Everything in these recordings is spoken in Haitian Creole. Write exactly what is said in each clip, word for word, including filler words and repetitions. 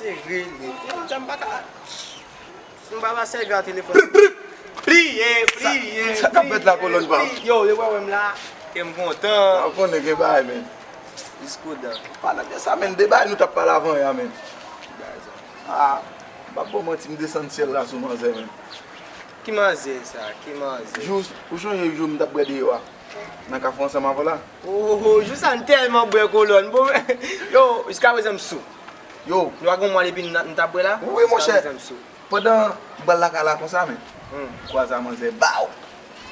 Serye li. Yo, m pa ka. Si m pa va sèvi a telefòn. Pliye, pliye, sa k ap fèt la, kolòn pa m? Yo, yo wè m la. Kè m kontan. Ou konnen gen bagay, men. Jiskodan. Palan de sa, men, de bagay nou t ap pale avan yè, men. Ah, m p ap ba w manti, m desann syèl la sou manzè, men. Ki manzè sa? Ki manzè? Jou, ou chonje jou m t ap bwè deyò a? Nan kafou ansanm avè w la? Oh, jou sa m tèlman bwè kolòn. Bon, yo, jiskaprezan m sou. Yo. Nou pa gen mwa depi n, n t ap bwè la? Wi, monchè. Jiskaprezan m sou. Pandan m pral lakay la konsa, men. Hmm. Kwaze a manzè, baw!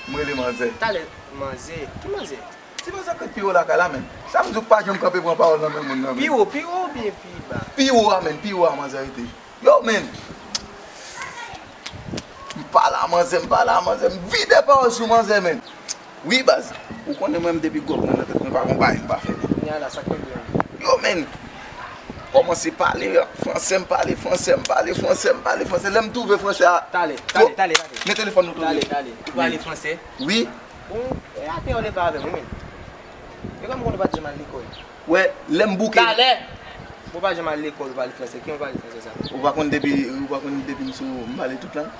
M rele manzè. Talè, manzè. Ki manzè? Ti manzè k ret pi wo lakay la, men. Sa vle di w pa janm kanpe pran pawòl nan men moun nan, men. Pi wo, pi wo oubyen pi ba? Pi wo a, men, pi wo a manzè rete. Yo, men. M pale a manzè, m pale a manzè, m vide pawòl sou manzè, men. Wi, baz. Ou konnen mwen, m depi gwòg mwen nan tèt mwen, pa gon bagay m pa fè, men. Kounye a la, sa k tonbe an? Yo, men. Kòmanse pale fransè, m pale fransè, m pale fransè, m pale fransè. Lè m twouve fransè a. Talè, talè, talè, talè. Men telefòn nou twouve. Talè, talè. Ou pale fransè? Wi. Bon, e atè yo leve avè m, wi, men. E kòm konnen w pa t janm al lekòl. Wè, lè m bouke. Talè! Bon, w pa janm al lekòl, ou pale fransè. Kijan w pale fransè sa? Ou pa konn depi, ou pa konn depi m sou, m pale tout lang?